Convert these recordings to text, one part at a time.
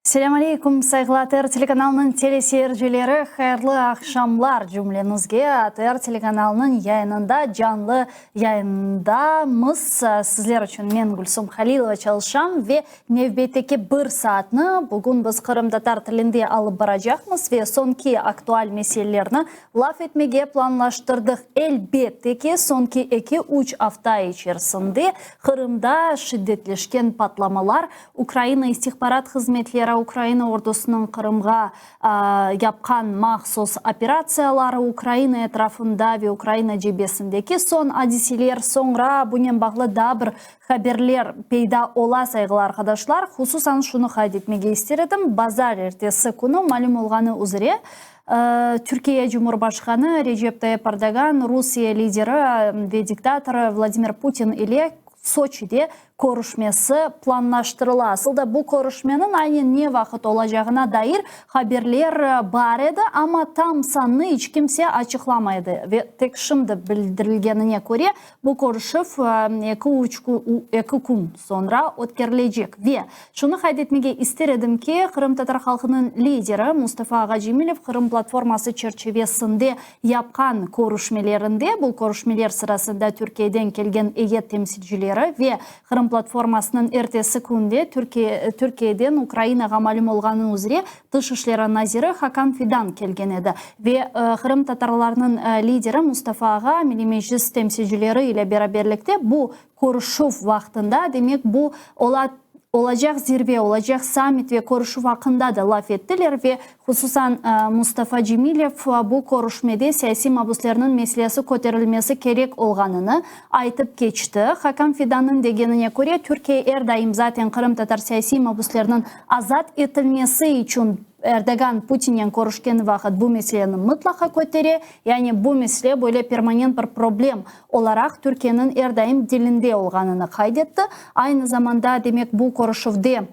Selâm aleyküm, sayğılı ATR telekanalınıñ teleseyircileri, hayırlı aqşamlar cümleñizge. ATR telekanalınıñ yayınında, canlı yayındamız. Sizler içün men, Gülsum Halilova, çalışam ve nevbetteki bir saatni bugün biz qırımtatar tilinde alıp baracaqmız ve soñki aktual meselelerni laf etmege planlaştırdıq. Elbette ki, soñki eki-üç afta içerisinde Qırımda şiddetleşken patlamalar, Ukraina istihbarat hızmetleri Ukraina ordusınıñ Qırımğa yapqan mahsus operatsiyaları, Ukraina etrafında ve Ukraina cebesindeki soñ adiseler, soñra bunen bağlı daa bir haberler peyda ola, sayğılı arqadaşlar. Hususan şunı qayd etmege ister edim, bazar ertesi künü malüm olğanı üzre, Türkiye Cumhurbaşqanı Recep Tayyip Erdoğan Rusiye lideri ve diktatorı Vladimir Putin ile Soçide körüşmesi planlaştırıla. Asıl da bu körüşmeniñ aynen ne vaqıt olacağına dair haberler bar edi, amma tam sannı iç kimse açıqlamaydı ve tek şimdi bildirilgenine köre, bu körüşüv eki kün soñra ötkerilecek. Ve şunı qayd etmege ister edim ki, qırımtatar halqınıñ lideri Mustafa ağa Cemilev Qırım platforması çerçivesinde yapqan körüşmelerinde, bu körüşmeler sırasında Türkiyeden kelgen eyyet temsilcileri ve Qırım platformasınıñ ertesi künde Türkiyeden Ukrainağa malüm olğanı üzre Tış işleri naziri Hakan Fidan kelgen edi ve qırımtatarlarnıñ lideri Mustafa ağa Milliy Meclis temsilcileri ile beraberlikte bu körüşüv vaqtında, demek, bu ola olacaq zirve, olacaq sammit ve körüşüv aqqında da laf ettiler ve hususan Mustafa Cemilev bu körüşmede siyasiy mabüslerniñ meselesi köterilmesi kerek olğanını aytıp keçti. Hakan Fidannıñ degenine köre, Türkiye er daim zaten qırımtatar siyasiy mabüslerniñ azat etilmesi içün Erdoğan Putinnen körüşken vaqıt bu meseleni mıtlaqa kötere, yani bu mesele böyle permanent bir problem olaraq Türkiyeniñ er daim dilinde olğanını qayd etti. Aynı zamanda, demek, bu körüşüvde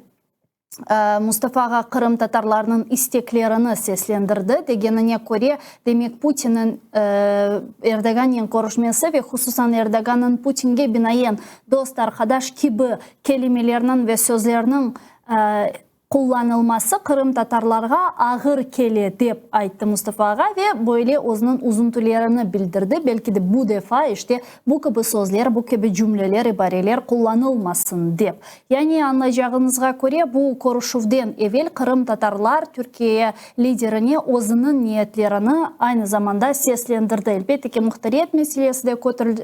Mustafa ağa qırımtatarlarnıñ isteklerini seslendirdi, degenine köre, demek, Putinniñ Erdoğannen körüşmesi ve hususan Erdoğannıñ Putinge binaen dost, arqadaş kibi kelimelerniñ ve sözlerniñ qullanılması qırımtatarlarğa ağır kele, dep ayttı Mustafa ağa ve böyle özüniñ üzüntülerini bildirdi, belki de bu defa işte bu kibi sözler, bu kibi cümleler, ibareler qullanılmasın, dep. Yani, añlaycağıñızğa köre, bu körüşüvden evel qırımtatarlar Türkiye liderine özüniñ niyetlerini aynı zamanda seslendirdi. Elbette ki, muhtariyet meselesi de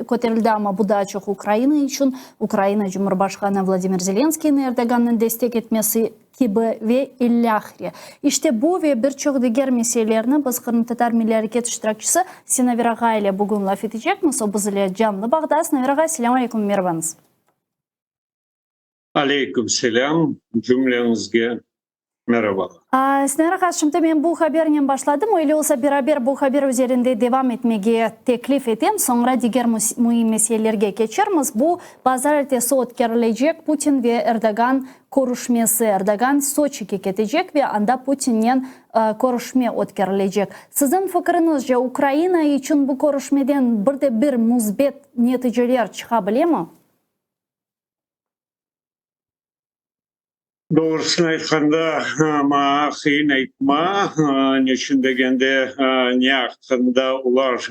köterildi, amma bu daa çoq Ukraina içün, Ukraina Cumhurbaşqanı Vladimir Zelenskıynı Erdoğannıñ destek etmesi kibi ve ilâhre. İşte bu ve bir çoq diger meselelerni biz Qırımtatar milliy areket iştirakçisi Sinaver ağa ile bugün laf etecekmiz. O biz ile canlı bağda. Sinaver ağa, selâm aleyküm, merhabañız. Aleyküm selâm, cümleñizge Merabalar. Sinaver ağa, şimdi men bu habernen başladım, öyle olsa beraber bu haber üzerinde devam etmege teklif etem, soñra diger müim meselelerge keçermiz. Bu bazarertesi ötkerilecek Putin ve Erdoğan körüşmesi. Erdoğan Soçige ketecek ve anda Putinnen körüşme ötkerilecek. Siziñ fikriñizce, Ukraina içün bu körüşmeden bir de bir müsbet neticeler çıqa bilemi? Doğrusını aytqanda, maña qıyın aytma, neçün degende, ne aqqında olar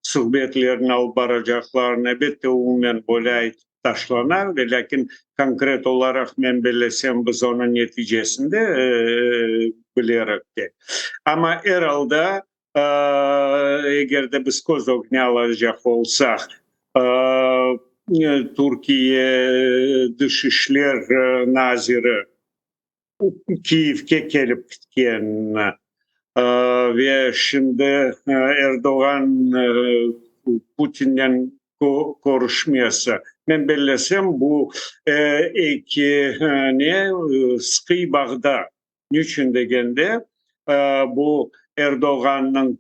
suhbetlerini alıp baracaqlarını, elbette, umumen böyle aytıp taşlana, velâkin konkret olaraq, men bellesem, biz onıñ neticesinde bilerik de. Amma er alda, eger de biz köz ögüne alacaq olsaq, Türkiye Dış işler naziri Kiyevge kelip ketkenini ve şimdi Erdoğan Putinnen körüşmesi, men bellesem, bu eki ne sıqıy bağda. Niçün degende, bu Erdoğannıñ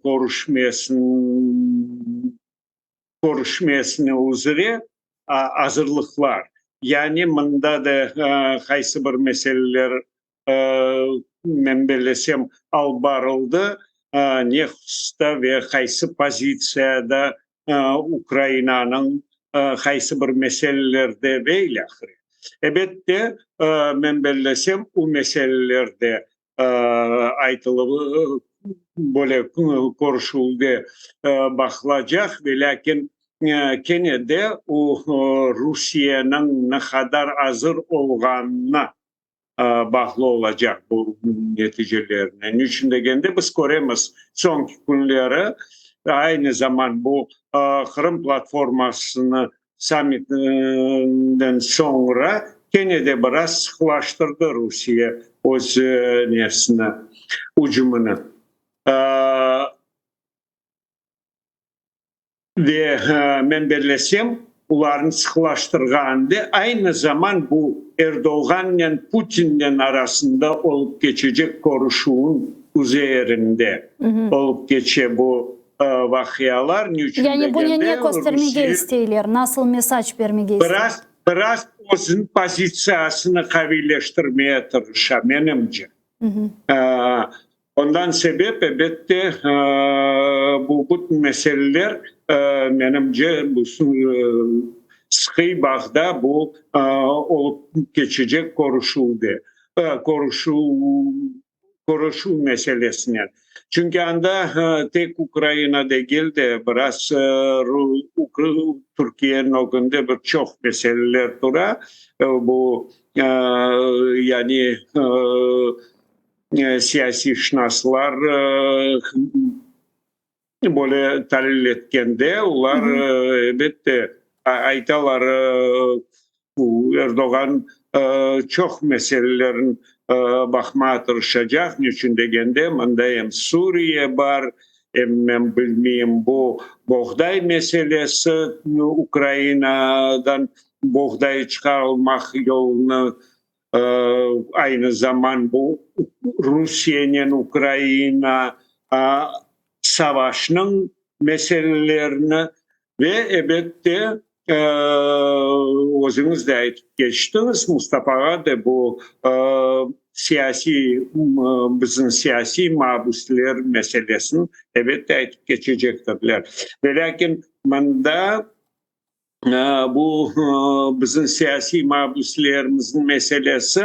körüşmesine üzre azırlıqlar. Yani mında da qaysı bir meseleler, men bellesem, alıp barıldı, ne hususta ve qaysı pozitsiyada Ukrainanıñ qaysı bir meselelerde ve ilâhre. Ebet de, men bellesem, bu meseleler de aytılıp, böyle körüşüvde baqılacaq, velâkin kene de o Rusiyeniñ ne qadar azır olğanına bağlı olacaq bu neticelerine. Ne içün degende, biz köremiz, soñki künleri aynı zaman bu Qırım platformasını sammitinden soñra kene de biraz sıqlaştırdı Rusiye öz nesini, ücümini. Ve men bellesem, olarnı sıqlaştırğanında aynı zaman bu Erdoğannen Putinnen arasında olıp keçecek körüşüvniñ üzerinde olıp keçe bu vaqialar. Ne içün Yani bunen degende, ne köstermege Rusiye isteyler, nasıl mesac bermege isteyler? biraz, biraz özüniñ pozitsiyasını qaviyleştirmeye tırışa, menimce. Ondan sebep, ebette, bu bütün meseleler, menimce, bu sıqıy bağda bu olıp keçecek körüşüvde, körüşüv, körüşüv meselesinen. Çünki anda tek Ukraina degil de, biraz Türkiyeniñ ögünde bir çoq meseleler tura. Bu, yani, siyasiyşınaslar böyle talil etkende, olar, elbette, aytalar, Erdoğan çoq meselelerin baqmağa tırışacaq, niçün degende, mında em Suriye bar, em, men bilmeyim, bu boğday meselesi, Ukrainadan boğday çıqarılmaq yolunı Aynı zaman bu Rusiyenen Ukraina savaşnıñ meselelerini ve, ebette, özüñiz de aytıp keçtiñiz, Mustafa ağa da bu siyasiy, bizim siyasiy mabüsler meselesini, ebette, aytıp keçecektirler. Velâkin mında Bu bizim siyasiy mabüslerimizniñ meselesi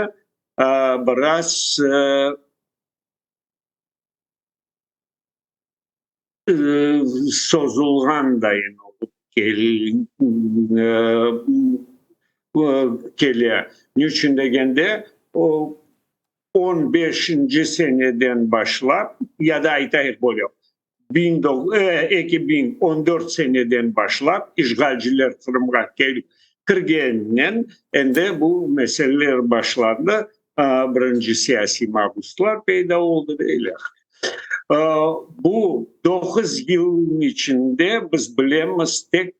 biraz sozulğan dayın olıp kele. Ne içün degende, o on beşinci seneden başlap, ya da aytayıq böyle, 2014 seneden başlap işğalciler Qırımğa kirgeninen endi bu meseleler başlandı, birinci siyasiy mabuslar peyda oldı ve ilâhre. Bu doquz yılnıñ içinde biz bilemiz tek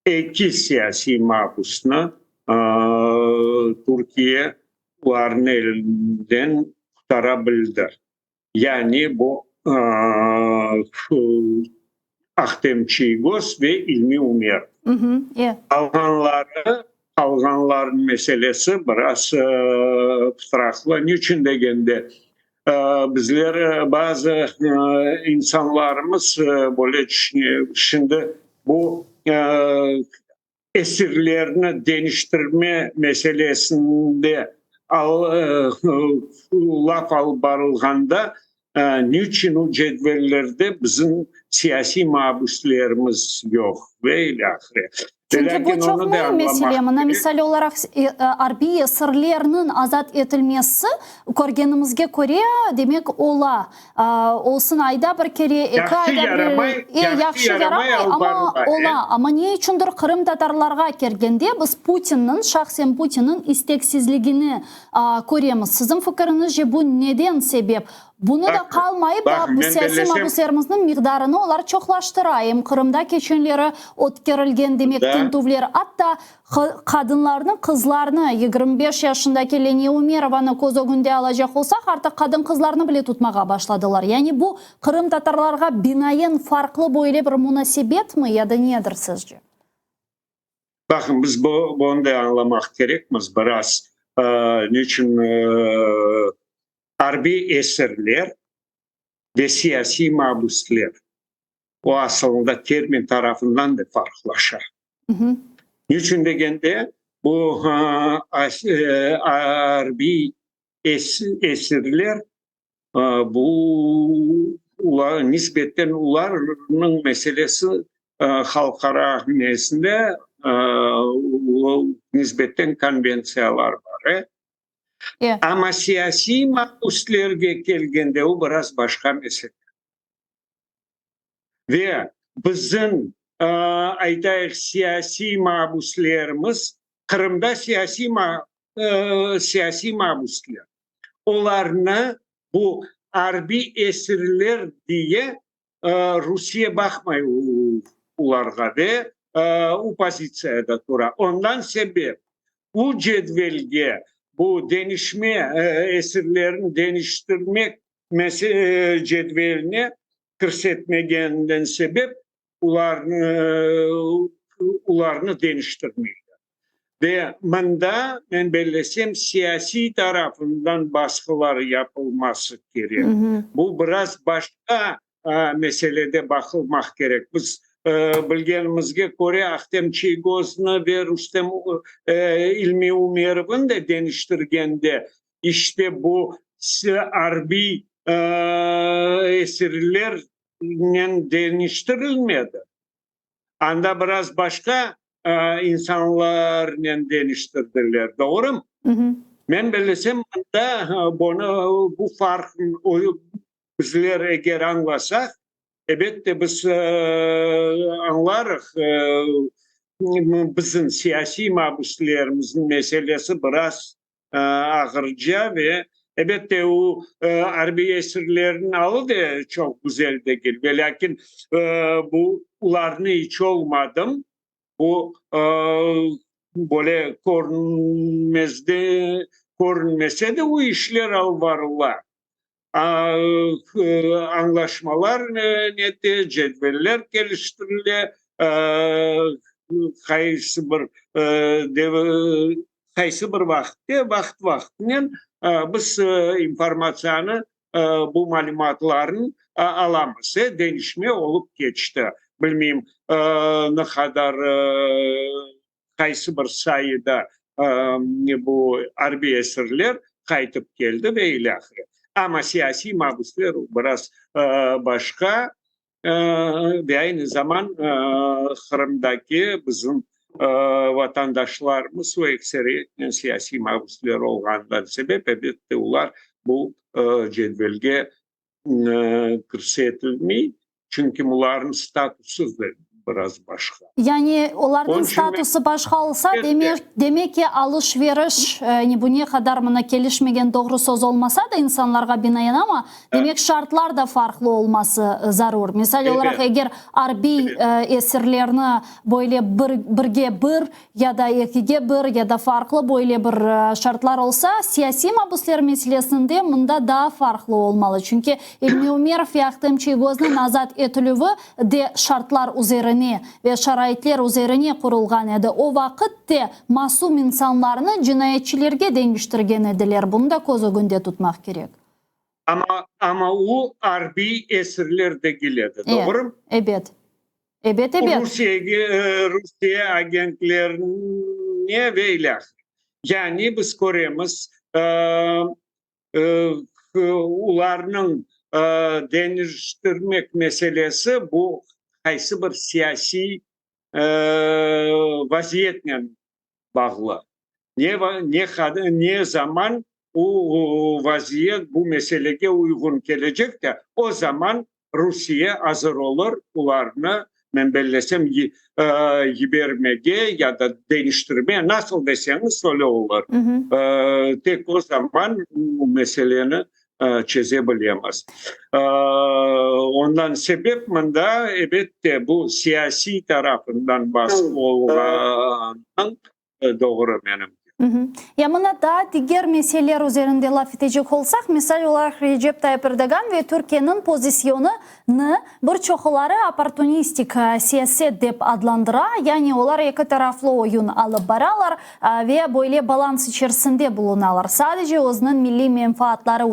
eki siyasiy mabusnı Türkiye olarnıñ elinden qurtara bildi. Yani bu Ahtem Çiygoz ve İlmi Umerov. Qalğanları, qalğanlarnıñ meselesi biraz pıtraqlı. Niçün degende, bizler bazı insanlarımız böyle tüşüne, şimdi bu esirlerni deñiştirme meselesinde laf alıp barılğanda, niçün o cedvellerde bizim siyasiy mabüslerimiz yoq ve ilâhre. Çünki bu çoq müim mesele. Mına, misal olaraq, arbiy esirlerniñ azat etilmesi, körgenimizge köre, demek, ola. Olsun ayda bir kere, eki ayda bir kere, e, yahşı yaramay, amma ola. Amma ne içündir qırımtatarlarğa kelgende biz Putinniñ, şahsen Putinniñ isteksizligini köremiz. Siziñ fikiriñizce bu neden sebep? Bunı da qalmayıp, daa bu siyasiy mabüslerimizniñ miqdarını olar çoqlaştıra, em Qırımda keçenleri ötkerilgen, demek, tintüvler, atta Qadınlarnı, qızlarnı, 25 yaşındaki Leniye Umerovanı köz ögünde alacaq olsaq, artıq qadın-qızlarnı bile tutmağa başladılar. Yani bu, qırımtatarlarğa binaen farqlı böyle bir munasebetmi ya da nedir sizce? Baqıñ, biz bunı da añlamaq kerekmiz biraz, niçün arbiy esirler ve siyasiy mabüsler, o asılında termin tarafından da farqlaşa. Niçün degende, Bu arbiy esirler, bu nisbetten olarnıñ meselesi halqara nesinde nisbetten konventsiyalar bar. Amma siyasiy mabüslerge kelgende, o biraz başqa mesele. Ve bizim, aytayıq, siyasiy mabüslerimiz, Qırımda siyasiy siyasiy mabüsler, olarnı bu arbiy esirler diye Rusiye baqmay olarğa ve o pozitsiyada tura. Ondan sebep bu cedvelge bu deñişme, esirlerni deñiştirmek cedveline kirsetmegeninden sebep olarnı deñiştirmeyler. Ve mında, men bellesem, siyasiy tarafından basqılar yapılması kerek. Bu biraz başqa meselede baqılmaq kerek. Biz bilgenimizge köre, Ahtem Çiygoznı ve Rustem İlmi Umerovnı da deñiştirgende, işte bu arbiy esirlernen deñiştirilmedi. Anda biraz başqa insanlarnen deñiştirdiler, doğrumı? Men bellesem, mında bunı, bu farq, bizler eger añlasaq, ebette, biz añlarıq, bizim siyasiy mabüslerimizniñ meselesi biraz ağırca ve, ebette, o arbiy esirlerniñ alı da çoq güzel degil, velâkin bu olarnı iç olmadım bu böyle körünmezde körünmese de, o işler alıp barıla. Añlaşmalar nete, cedveller keliştirile, qaysı bir qaysı bir vaqıtte, vaqıt-vaqıtınen biz informatsiyanı, bu malümatlarnı alamız. Deñişme olıp keçti. Bilmeyim, ne qadar, qaysı bir sayıda bu arbiy esirler qaytıp keldi ve ilâhre. Amma siyasiy mabüsler biraz başqa ve aynı zaman Qırımdaki bizim vatandaşlarımız ekseriyetnen siyasiy mabüsler olğanından sebep, elbette, olar bu cedvelge kirsetilmey, çünki bularnıñ statusı da biraz başqa. Yani olarnıñ statusı başqa olsa, demek, demek ki, alış-veriş, yani bu ne qadar mına kelişmegen doğru söz olmasa da insanlarğa binaen, amma demek şartlar da farqlı olması zarur. Misal olaraq, eger arbiy esirlerni böyle bir, birge bir ya da ekige bir, ya da farqlı böyle bir şartlar olsa, siyasiy mabüsler meselesinde mında daa farqlı olmalı. Çünki İlmi Umerov ve Ahtem Çiygoznıñ azat etilüvi de şartlar üzerine ve şaraitler üzerine qurulğan edi. O vaqıt te masum insanlarnı cinayetçilerge deñiştirgen ediler. Bunı da köz ögünde tutmaq kerek. Amma, amma o arbiy esirler degil edi, doğrumı? Ebet. Ebet, ebet. Rusiyege, Rusiye agentlerine ve ilâhre. Yani biz köremiz, olarnıñ deñiştirmek meselesi bu qaysı bir siyasiy vaziyetnen bağlı. Ne ne ne zaman o vaziyet bu meselege uyğun kelecek de, o zaman Rusiye azır olur olarnı, men bellesem, yibermege ya da deñiştirmege, nasıl deseñiz, öyle olur. Tek o zaman bu meseleni çeze bilemiz. Ondan sebep mında, ebette, bu siyasiy tarafından basqı olğanınıñ doğru, menimce. Ya mına daa diger meseleler üzerinde laf etecek olsaq, misal olaraq Recep Tayyip Erdoğan ve Türkiyeniñ pozisyonını bir çoquları opportunistik siyaset dep adlandıra, yani olar eki taraflı oyun alıp baralar ve böyle balans içerisinde bulunalar, sadece özüniñ milliy menfaatları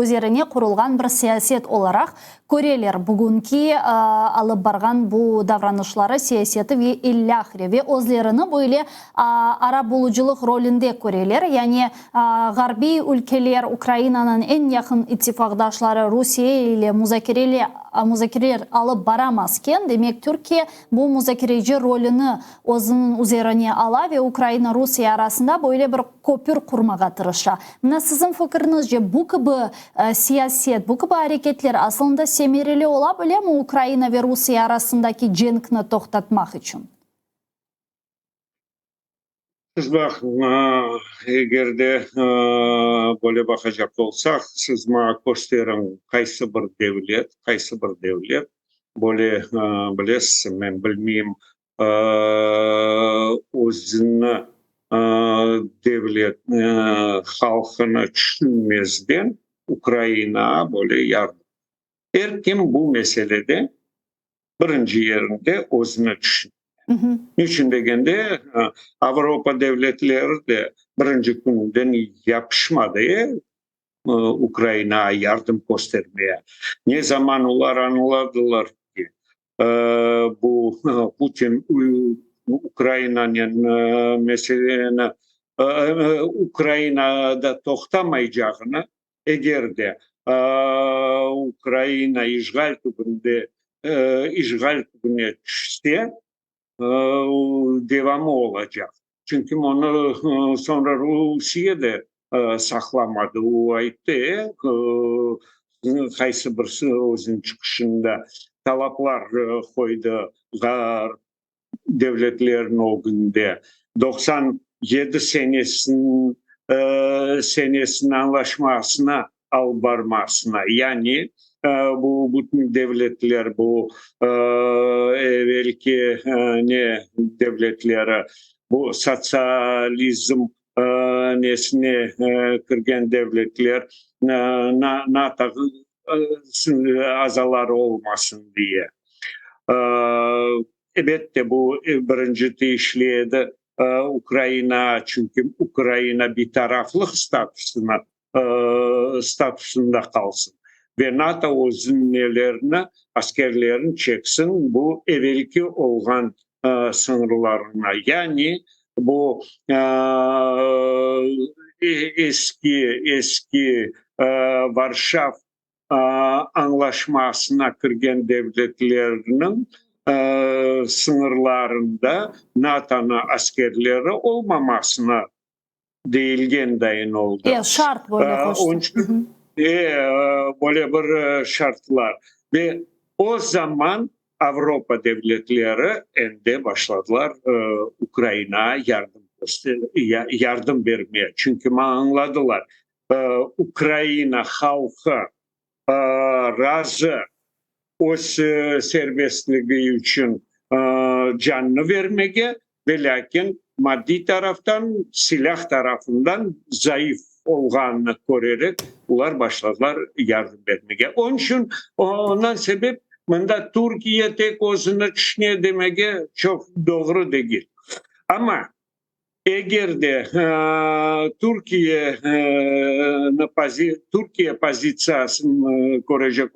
üzerine qurulğan bir siyaset olaraq köreler bugünki alıp barğan bu davranışları, siyaseti ve ilâhre ve özlerini böyle arabulucılıq rolünde köreler, yani ğarbiy ülkeler Ukrainanıñ eñ yaqın ittifaqdaşları Rusiye ile muzakereler alıp baramazken, demek Türkiye bu muzakereci rolüni özüniñ üzerine ala ve Ukraina-Rusiye arasında böyle bir köpür qurmağa tırışa. Mına siziñ fikiriñizce, bu kibi siyaset, bu kibi areketler asılında semereli ola bilemi Ukraina ve Rusiye arasındaki cenkni toqtatmaq içün? Siz baqıñ, eger de böyle baqacaq olsaq, siz maña kösteriñ, qaysı bir devlet, qaysı bir devlet böyle, bilesiz, men bilmeyim, özüni devlet, halqını tüşünmezden Ukrainağa böyle yardım. Er kim bu meselede birinci yerinde özüni tüşüne. Niçün degende, Avropa devletleri de birinci künden yapışmadı Ukrainağa yardım köstermeye. Ne zaman olar añladılar ki, bu Putin Ukrainanen meseleni Ukrainada toqtamaycağını, eger de Ukraina işğal tübünde işğal tübüne tüşse, devamı olacaq. Çünki onı soñra Rusiye de saqlamadı. O ayttı, qaysı bir özüniñ çıqışında talaplar qoydı Ğarp devletleriniñ ögünde. 97 senesiniñ senesiniñ añlaşmasına alıp barmasına, yani bu bütün devletler, bu evelki ne devletleri, bu sotsializm nesine kirgen devletler NATO azaları olmasın diye. Elbette, bu birinci tiyişli edi Ukraina, çünki Ukraina bitaraflıq statusına statusında qalsın ve NATO özüniñ nelerini, askerlerini çeksin bu evelki olğan sıñırlarına, yani bu eski, eski Varşav añlaşmasına kirgen devletlerniñ sıñırlarında NATOnıñ askerleri olmamasına deyilgen dayın oldı. E, şart böyle qoştı. E, böyle bir şartlar. Ve o zaman Avropa devletleri endi başladılar Ukrainağa yardım yardım bermeye. Çünki añladılar, Ukraina halqı razı öz serbestligi içün canını vermege, velâkin maddiy taraftan, silâh tarafından zayıf olğanını körerek, olar başladılar yardım bermege. Onıñ içün, ondan sebep, mında Türkiye tek özüni tüşüne demege çoq doğru degil. Amma Eger de Türkiye Türkiye pozitsiyasını körecek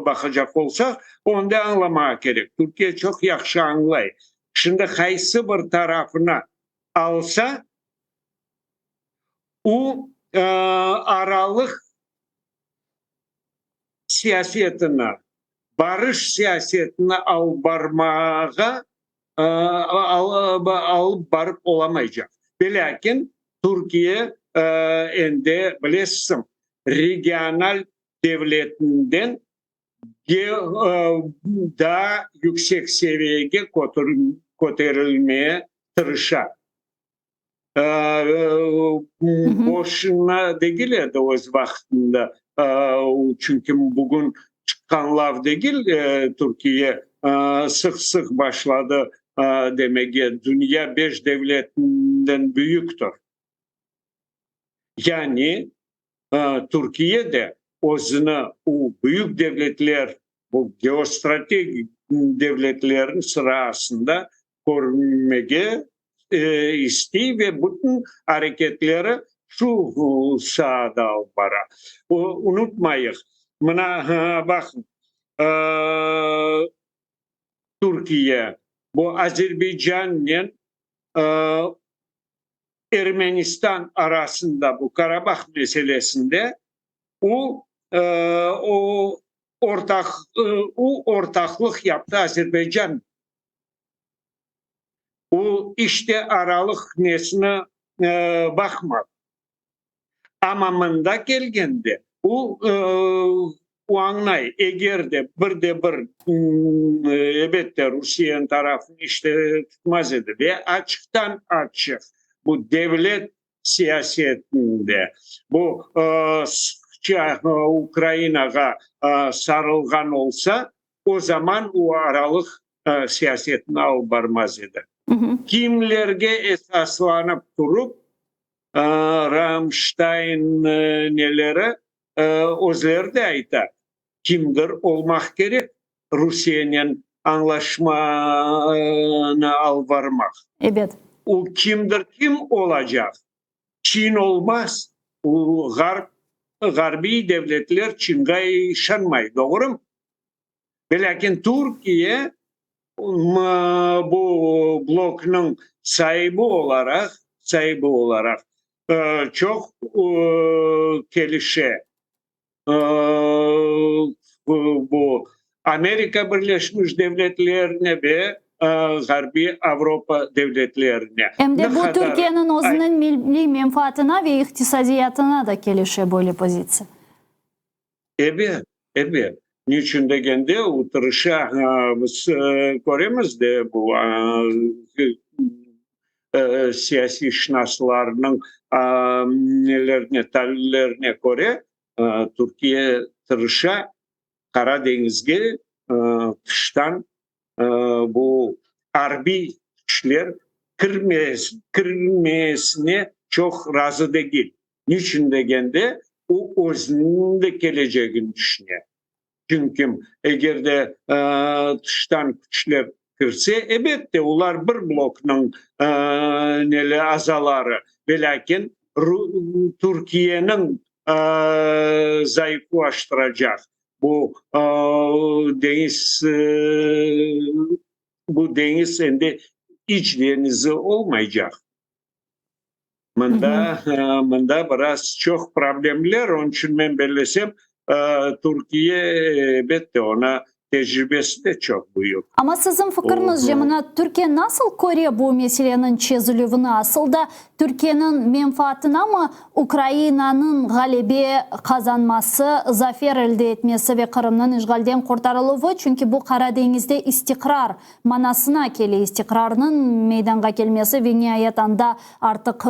baqacaq olsaq, onı da añlamağa kerek. Türkiye çoq yahşı añlay. Şimdi qaysı bir tarafını alsa, o aralıq siyasetini, barış siyasetini alıp barmağa alıp barıp olamaycaq. Velâkin Türkiye endi, bilesiñ, regional devletinden daa yüksek seviyege köterilmeye tırışa. Boşuna degil edi öz vaqtında, çünki bugün çıqqan laf degil, Türkiye sıq-sıq başladı. demege, dünya beş devletinden büyüktir. Yani Türkiye de özüni o büyük devletler, bu geostrategik devletlerniñ sırasında körmege istey ve bütün areketleri şu saada alıp bara. Unutmayıq, mına baqıñ, Türkiye bu Azerbaycannen Ermenistan arasında bu Karabah meselesinde o o ortaq o ortaqlıq yaptı Azerbaycan. O işte aralıq nesini baqmadı. Amma mında kelgende o o añlay, eger de bir de bir, ebette, Rusiyeniñ tarafını işte tutmaz edi ve açıqtan-açıq bu devlet siyasetinde bu sıqça Ukrainağa sarılğan olsa, o zaman o aralıq siyasetini alıp barmaz edi. Kimlerge esaslanıp turıp, Ramştayn neleri özleri de ayta, kimdir olmaq kerek Rusiyenen añlaşmanı alıp barmaq. Ebet. O kimdir kim olacaq? Çin olmaz. O ğarp, ğarbiy devletler Çinge işanmay, doğrumı? Velâkin Türkiye bu bloknıñ saibi olaraq, saibi olaraq çoq kelişe. Bu Amerika Birleşmiş Devletlerine ve Ğarbiy Avropa devletlerine. Em de bu Türkiyeniñ özüniñ milliy menfaatına ve iqtisadiyatına da kelişe böyle pozitsiya. Ebet, ebet. Niçün degende, o tırışa, biz köremiz de, bu siyasiyşınaslarnıñ nelerine, talillerine köre, Türkiye tırışa Qara deñizge tıştan bu arbiy küçler kirmesine çoq razı degil. Niçün degende, o özüniñ de kelecegini tüşüne. Çünki eger de tıştan küçler kirse, ebette, olar bir bloknıñ neli azaları, velâkin Türkiyeniñ zayıflaştıracaq bu deñiz, bu deñiz endi iç deñizi olmaycaq. Mında, mında biraz çoq problemler, onıñ içün men bellesem, Türkiye, elbette, ona tecribesi de çoq büyük. Amma siziñ fikriñizce, mına Türkiye nasıl köre bu meseleniñ çezilüvini? Asıl da Türkiyeniñ menfaatınamı Ukrainanıñ ğalebe qazanması, zafer elde etmesi ve Qırımnıñ işğalden qurtarıluvı? Çünki bu Qara deñizde istiqrar manasına kele, istiqrarnıñ meydanğa kelmesi ve niayet anda artıq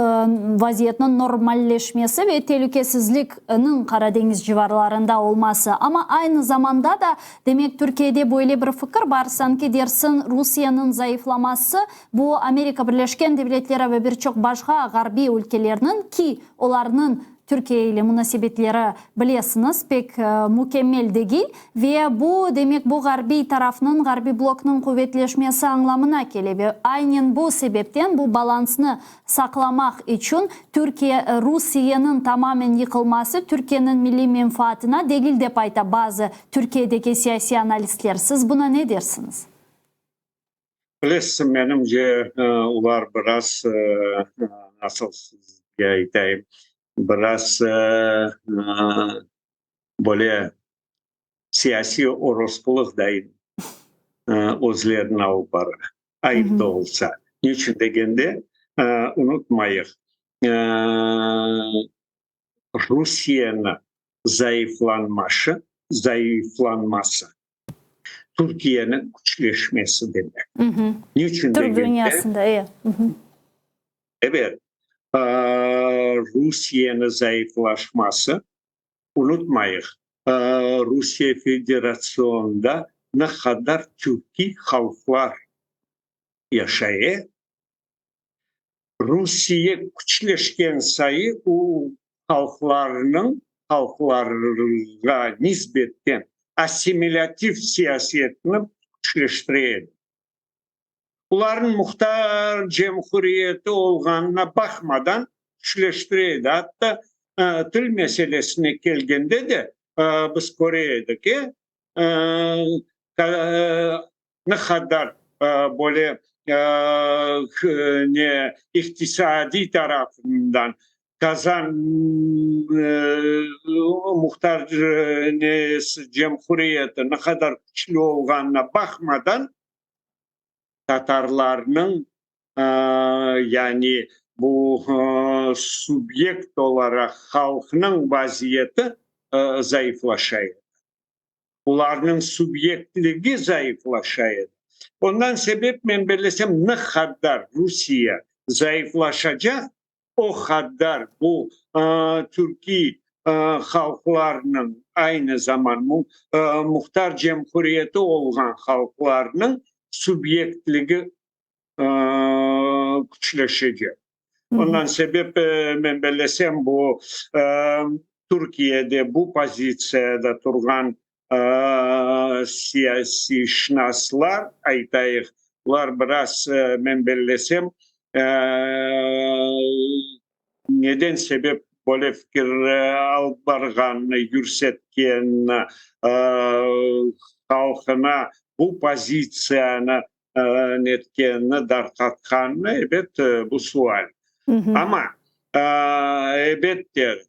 vaziyetniñ normalleşmesi ve telükesizlikniñ Qara deñiz civarlarında olması. Amma aynı zamanda da, demek, Türkiyede böyle bir fikir bar, sanki dersiñ Rusiyeniñ zayıflaması, bu Amerika Birleşken Devletleri ve bir çoq başqa ğarbiy ülkelerniñ, ki olarnıñ Türkiye ile munasebetleri, bilesiñiz, pek mükemmel degil ve bu, demek, bu ğarbiy tarafnıñ, ğarbiy bloknıñ quvetleşmesi añlamına kele ve aynen bu sebepten bu balansnı saqlamaq içün Türkiye, Rusiyeniñ tamamen yıqılması Türkiyeniñ milliy menfaatına degil, dep ayta bazı Türkiyedeki siyasiy analistler. Siz buna ne dersiñiz? Bilesiñ, menimce, olar biraz, nasıl sizge aytayım, biraz böyle siyasiy orospulıq dayın özlerini alıp bara, ayıp da olsa. Niçün degende, unutmayıq, Rusiyeni zayıflanması, zayıflanması Türkiyeniñ küçleşmesi demek. Niçün degende? Türk dünyasında, e. Evet. Rusiyeniñ zayıflaşması, unutmayıq, Rusiye Federasyonında ne qadar türkiy halqlar. Yaşay. Rusiye küçleşken sayı o halqlarnıñ, halqlarğa nisbetten assimilâtiv siyasetini küçleştire edi. Olarnıñ muhtar cemhuriyeti olğanına baqmadan küçleştire edi. Atta til meselesine kelgende de biz köre edik, ne qadar böyle ne iqtisadiy tarafından Qazan Muhtar Cemhuriyeti ne qadar küçlü olğanına baqmadan, tatarlarnıñ yani bu subyekt olaraq halqnıñ vaziyeti zayıflaşa edi. Olarnıñ subyektligi zayıflaşa edi. Ondan sebep, men bellesem, ne qadar Rusiye zayıflaşacaq, o qadar bu türkiy halqlarnıñ, aynı zaman muhtar cemhuriyeti olğan halqlarnıñ subyektligi küçleşecek. Ondan sebep, men bellesem, bu Türkiyede bu pozitsiyada turğan siyasiyşınaslar, aytayıq, olar biraz, men bellesem, neden sebep böyle fikir alıp barğanını, yürsetkenini, halqına bu pozitsiyanı netkenini, darqatqanını, ebet, bu sual. Amma, ebet de,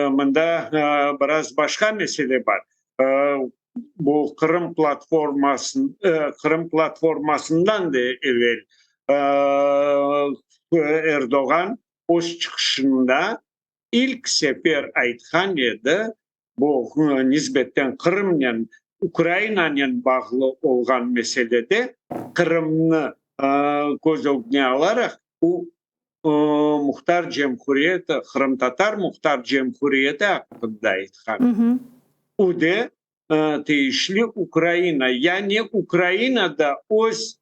mında biraz başqa mesele bar. Bu Qırım platformasın, Qırım platformasından da evel Erdoğan öz çıqışında ilk sefer aytqan edi, Bu nisbetten Qırımnen, Ukrainanen bağlı olğan meselede Qırımnı köz ögüne alaraq, bu muhtar cemhuriyeti, Qırımtatar Muhtar Cemhuriyeti aqqında aytqan. O de teyişli Ukraina, yani Ukraina da öz,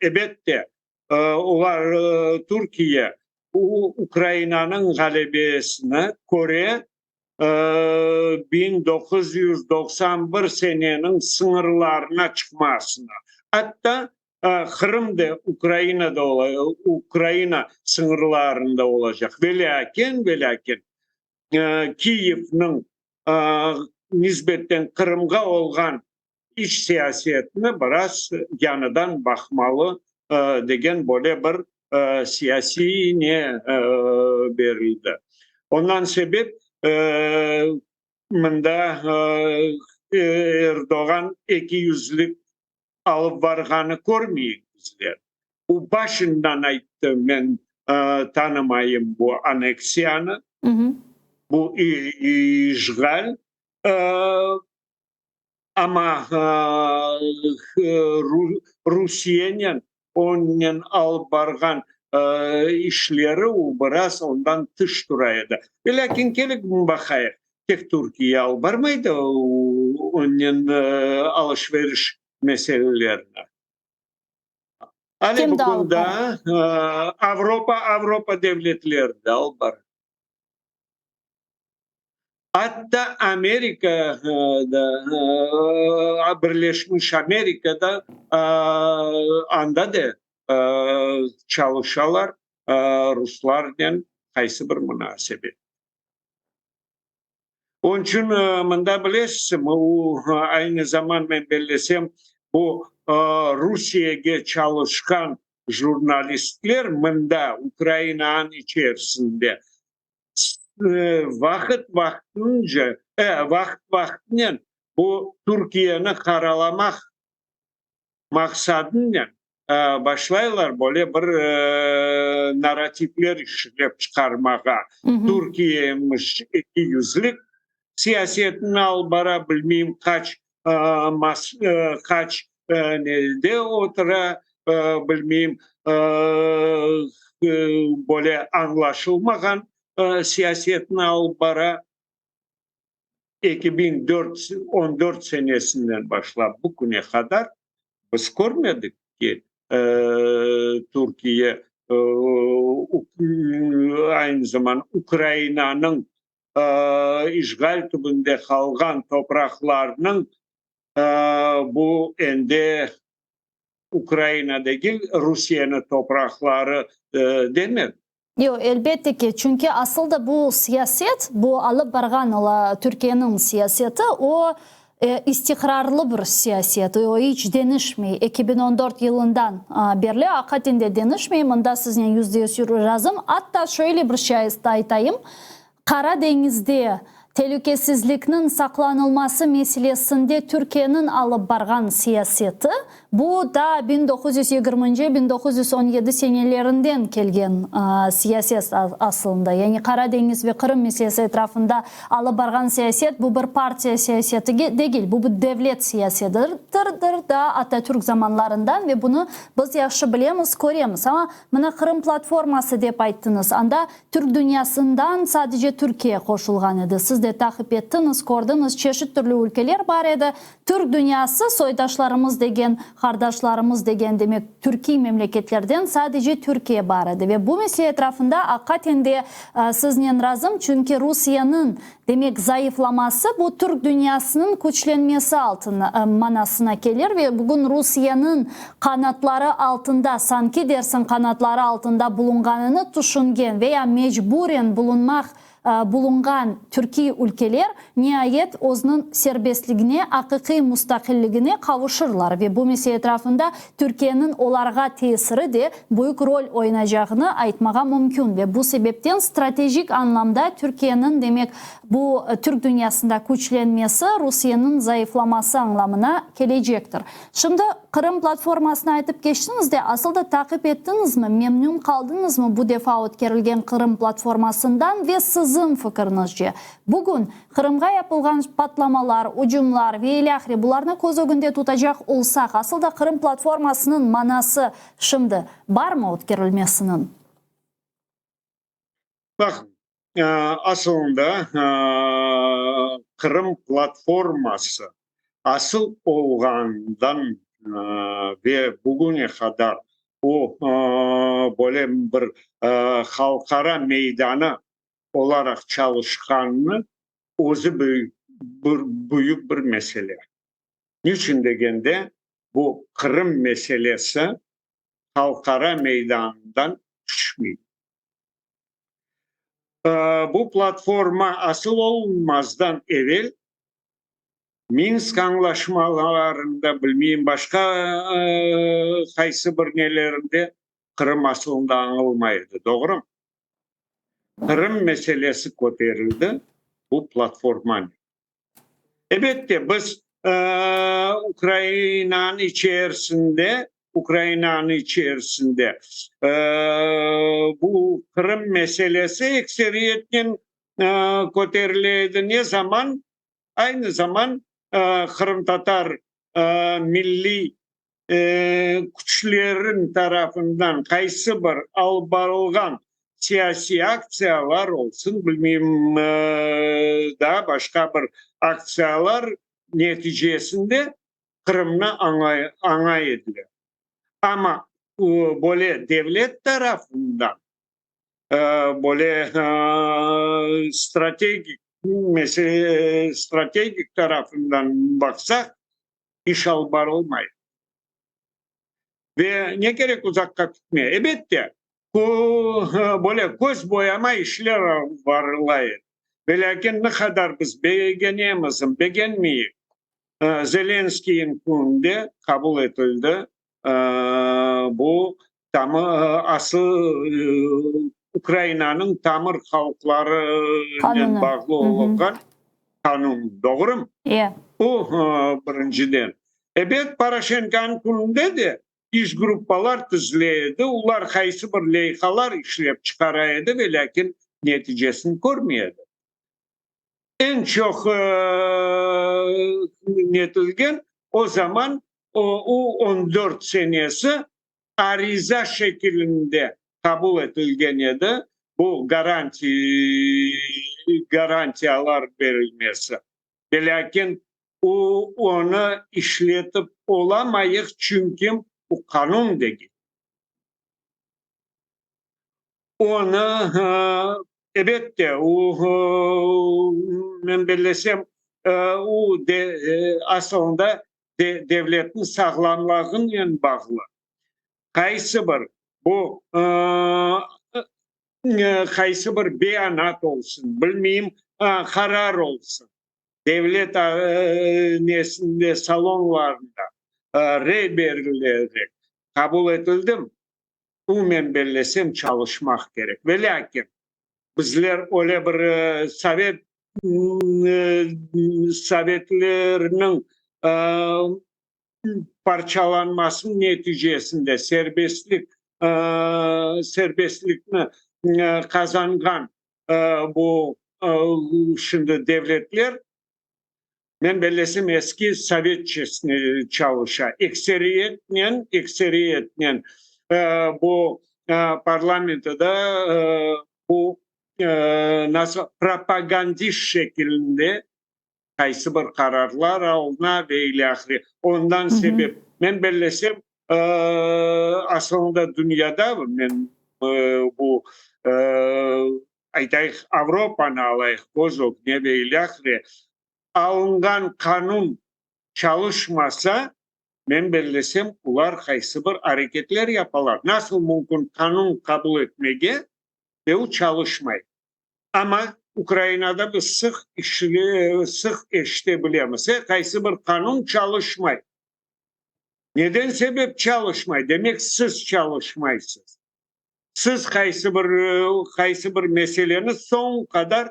ebette, Olar Türkiye Ukrainanıñ ğalebesini köre, 1991 seneniñ sıñırlarına çıqmasını, atta Qırım da Ukrainada Ukraina sıñırlarında olacaq. Velâkin, velâkin, Kiyevniñ nisbetten Qırımğa olğan iç siyasetini biraz yañıdan baqmalı degen böyle bir siyasiy ne berildi. Ondan sebep mında Erdoğan ekiyüzlük alıp barğanı körmeyik bizler. O başından ayttı, men tanımayım bu aneksiyanı, bu işğal. Amma Rusiyenen onnen alıp barğan işleri o biraz ondan tış tura edi. Velâkin kelip baqayıq, tek Türkiye alıp barmay da onnen alış-veriş meselelerini. Ale bu kün daa Avropa, Avropa devletleri de alıp bara. Atta Amerika da, Birleşmiş Amerika da, anda da çalışalar ruslarnen qaysı bir munasebet. Onıñ içün mında bilesizmi, o aynı zaman men bellesem, bu Rusiyege çalışqan jurnalistler mında Ukrainanıñ içerisinde vaqıt vaqtınca, vaqıt vaqtınen bu Türkiyeni qaralamaq maqsadınen başlaylar böyle bir narrativler işlep çıqarmağa. Türkiye emiş ekiyüzlük siyasetini alıp bara, bilmeyim qaç qaç nede otura, bilmeyim, böyle añlaşılmağan siyasetini alıp bara. 2014 senesinden başlap bu küne qadar. Biz körmedik ki, Türkiye aynı zaman Ukrainanıñ işğal tübünde qalğan topraqlarnıñ bu endi Ukraina degil, Rusiyeniñ topraqları demedi. Yoq, elbette ki, çünki asıl da bu siyaset, bu alıp barğan ola Türkiyeniñ siyaseti, o istiqrarlı bir siyaset, o iç deñişmey, 2014 yılından berli aqaten de deñişmey, mında siznen %100 razım. Atta şöyle bir şey aytayım, Qara deñizde telükesizlikniñ saqlanılması meselesinde Türkiyeniñ alıp barğan siyaseti, bu daa 1920-nci, 1917 senelerinden kelgen siyaset aslında. Yani Qara deñiz ve Qırım meselesi etrafında alıp barğan siyaset, bu bir partiya siyaseti degil, bu bir devlet siyasetidir, daa Atatürk zamanlarından ve bunı biz yahşı bilemiz, köremiz. Amma mına Qırım platforması dep ayttıñız, anda Türk dünyasından sadece Türkiye qoşulğan edi. Siz de taqip ettiñiz, kördiñiz, çeşit türlü ülkeler bar edi. Türk dünyası, soydaşlarımız degen, qardaşlarımız degen, demek, türkiy memleketlerden sadece Türkiye bar edi. Ve bu mesele etrafında aqaten de siznen razım, çünki Rusiyeniñ, demek, zayıflaması bu türk dünyasınıñ küçlenmesi altına, manasına kelir ve bugün Rusiyeniñ qanatları altında, sanki dersiñ qanatları altında bulunğanını tüşüngen veya mecburen bulunmaq bulunğan türkiy ülkeler niayet özüniñ serbestligine, aqiqiy mustaqilligine qavuşırlar ve bu mesele etrafında Türkiyeniñ olarğa tesiri de büyük rol oynacağını aytmağa mümkün ve bu sebepten stratejik añlamda Türkiyeniñ, demek, bu türk dünyasında küçlenmesi Rusiyeniñ zayıflaması añlamına kelecektir. Şimdi Qırım platformasını aytıp keçtiñiz de, asıl da taqip ettiñizmi, memnün qaldıñızmı bu defa ötkerilgen Qırım platformasından ve siziñ fikiriñizce, bugün Qırımğa yapılğan patlamalar, ucumlar ve ilâhre bularnı köz ögünde tutacaq olsaq, asıl da Qırım platformasınıñ manası şimdi barmı ötkerilmesiniñ? Baq, asılında Qırım platforması asıl olğandan ve bugüne qadar o böyle bir halqara meydanı olaraq çalışqanı özü büyük bir mesele. Niçün degende, bu Qırım meselesi halqara meydanından tüşmey. Bu platforma asıl olunmazdan evel Minsk añlaşmalarında, bilmeyim, başqa qaysı bir nelerinde Qırım asılında añılmay edi, doğrumı? Qırım meselesi köterildi bu platformanen. Ebette, biz Ukrainanıñ içerisinde, Ukrainanıñ içerisinde bu Qırım meselesi ekseriyetnen köterile edi. Ne zaman? Aynı zaman qırımtatar milliy küçleriñ tarafından qaysı bir alıp barılğan siyasiy aktsiyalar olsun, bilmeyim, daa başqa bir aktsiyalar neticesinde Qırımnı aña ediler. Amma böyle devlet tarafından böyle strategik strategik tarafından baqsaq, iş alıp barılmay. Ve ne kerek uzaqqa ketmeye? Ebette, böyle köz boyama işler alıp barıla edi. Velâkin ne qadar biz begenemiz, begenmeyik, Zelenskiyniñ kününde qabul etildi bu asıl Ukrainanıñ tamır halqlarınen bağlı olğan qanun, doğrumı? Bu birinciden. Ebet, Poroşenkonıñ kününde de iş gruppalar tizile edi, olar qaysı bir leyhalar işlep çıqara edi, velâkin neticesini körmey edi. Eñ çoq netilgen o zaman o 14 senesi ariza şekilinde qabul etilgen edi, bu garantiyalar berilmesi. Velâkin. O, onı işletip olamayıq, çünki bu qanun degil. Onı, ebette, o, men bellesem, o, asılında devletniñ sağlamlığınen bağlı. Qaysı bir bu qaysı bir beyanat olsun, bilmeyim, qarar olsun, devlet nesinde, salonlarında rey berilerek qabul etildi, bu, men bellesem, çalışmaq kerek. Velâkin, bizler öyle bir sovet sovetlerniñ parçalanmasınıñ neticesinde serbestlik serbestlikni qazanğan bu şimdi devletler, men bellesem, eski sovetçesine çalışa. Ekseriyetnen, ekseriyetnen bu parlamentoda bu nasıl propagandist şekilinde qaysı bir qararlar alına ve ilâhre. Ondan sebep, men bellesem, asılında dünyada, men bu, aytayıq, Avropanı alayıq, köz ögüne ve ilâhre, alınğan qanun çalışmasa, men bellesem, olar qaysı bir areketler yapalar. Nasıl mümkün qanun qabul etmege ve o çalışmay? Amma Ukrainada biz sıq sıq eşite bilemiz, e, qaysı bir qanun çalışmay. Neden sebep çalışmay? Demek, siz çalışmaysız. Siz qaysı bir qaysı bir meseleni soñ qadar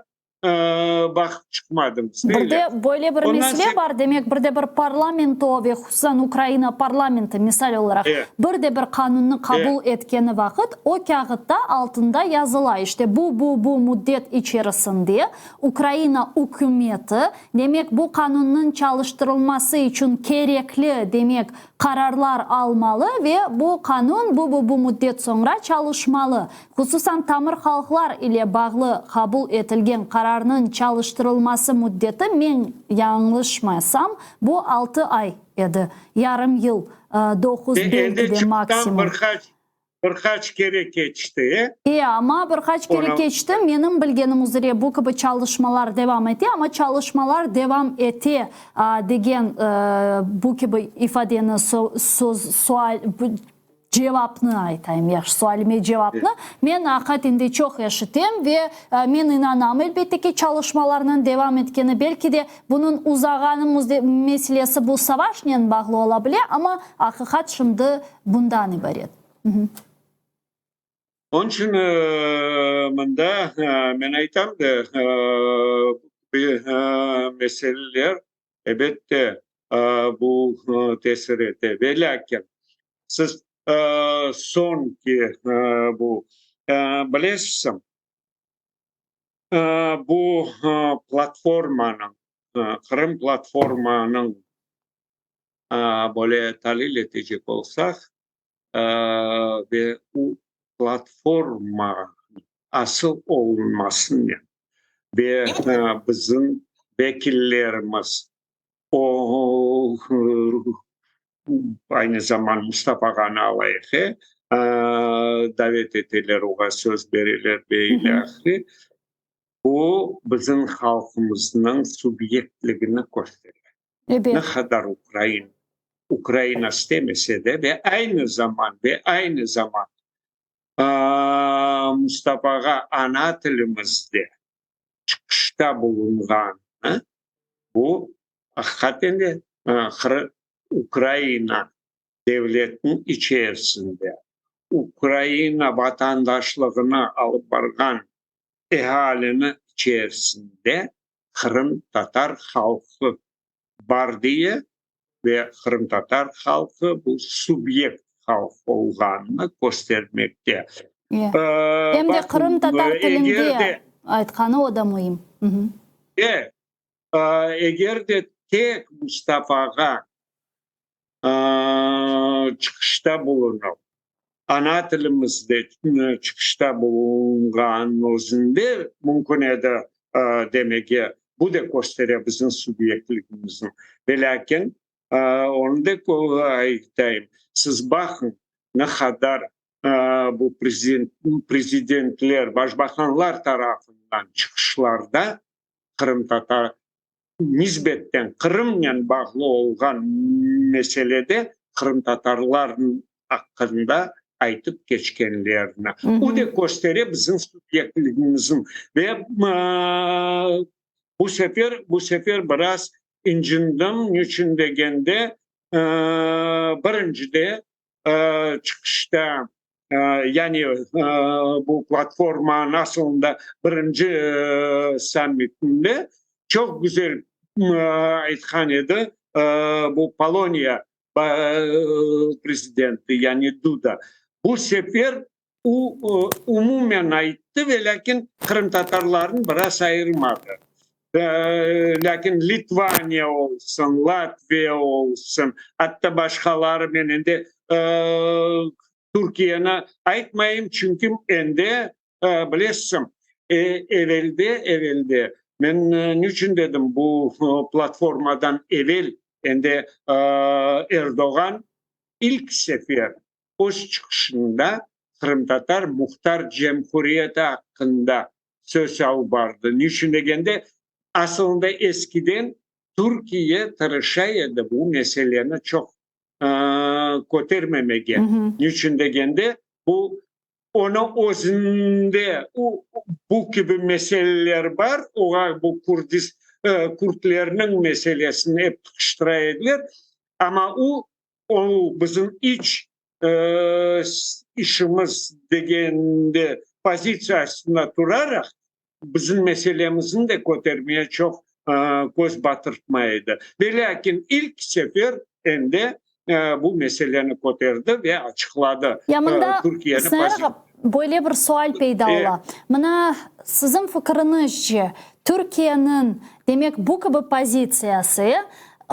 baqıp çıqmadıñız. Bir de böyle bir mesele bar, demek, bir de bir parlamento ve hususan Ukraina parlamenti, misal olaraq, bir de bir qanunnı qabul etkeni vaqıt, o kâğıtta altında yazıla, işte, bu, bu, bu müddet içerisinde Ukraina ükümeti, demek, bu qanunnıñ çalıştırılması içün kerekli, demek, qararlar almalı ve bu qanun bu, bu, bu müddet soñra çalışmalı. Hususan tamır halqlar ile bağlı qabul etilgen qararnıñ çalıştırılması müddeti, men yañlışmasam, bu altı ay edi, yarım yıl, doquz belki de maksimum. Bir qaç, bir qaç kere keçti. E, amma bir qaç kere keçti. Menim bilgenim üzre, bu kibi çalışmalar devam ete, amma çalışmalar devam ete degen bu kibi ifadeni söz, sual, Cevapnı aytayım, yahşı, sualime cevapnı men aqiqaten de çoq eşitem ve men inanam, elbette ki, çalışmalarnıñ devam etkeni, belki de bunıñ uzağanı meselesi bu savaşnen bağlı ola bile, amma aqiqat şimdi bundan ibaret. Onıñ içün mında men aytam da, meseleler, ebette, bu tesir ete. Velâkin, siz soñki bu, bilesizmi, bu platformanıñ, Qırım platformanıñ böyle talil etecek olsaq, ve bu platforma asıl olunmasınen ve bizim vekillerimiz o, aynı zaman Mustafa ağanı alayıq, davet eteler, oğa söz bereler ve ilâhre, bu bizim halqımıznıñ subyektligini köstere. Ne qadar ukrain Ukraina istemese de ve aynı zaman ve aynı zaman Mustafağa ana tilimizde çıqışta bulunğanı, bu aqiqaten de Ukraina devletiniñ içerisinde Ukraina vatandaşlığını alıp barğan ealini içerisinde qırımtatar halqı bar diye ve qırımtatar halqı bu subyekt halq olğanını köstermekte. Em de qırımtatar tilinde aytqanı, o da müim. E, eger de tek Mustafağa çıqışta bulunıp, ana tilimizde çıqışta bulunğanın özünde mümkün edi demege. Bu da köstere bizim subyektligimizni. Velâkin, onı da aytayım, siz baqıñ, ne qadar bu prezidentler, başbaqanlar tarafından çıqışlarda qırımtatar nisbetten Qırımnen bağlı olğan meselede qırımtatarlar aqqında aytıp keçkenlerini. O da köstere bizim subyektligimizniñ. Ve bu sefer, bu sefer biraz incındım, niçün degende, birincide çıqışta, yani bu platformanıñ asılında birinci sammitinde çoq güzel aytqan edi bu Poloniya prezidenti, yani Duda. Bu sefer o umumen ayttı, velâkin qırımtatarlarnı biraz ayırmadı. Lâkin Litvaniya olsun, Latviya olsun, atta başqaları menen de Türkiyeni aytmayım, çünki endi bilesiñ, evelde, evelde, men niçün dedim, bu platformadan evel endi Erdoğan ilk sefer öz çıqışında Qırımtatar Muhtar Cemhuriyeti aqqında söz alıp bardı. Niçün degende, asılında eskiden Türkiye tırışa edi bu meseleni çoq kötermemege. Niçün degende, bu onıñ özünde bu kibi meseleler bar, olar bu kurdis, kürtlerniñ meselesini ep tıqıştıra ediler, amma o, o bizim iç işimiz degende pozitsiyasında turaraq, bizim meselemizni de kötermeye çoq köz batırtmay edi. Velâkin ilk sefer endi bu meseleni köterdi ve açıqladı Ya mında, Türkiyeni Sinair ağa, böyle bir sual peyda ola. Mına, siziñ fikriñizce, Türkiyeniñ, demek, bu kibi pozitsiyası,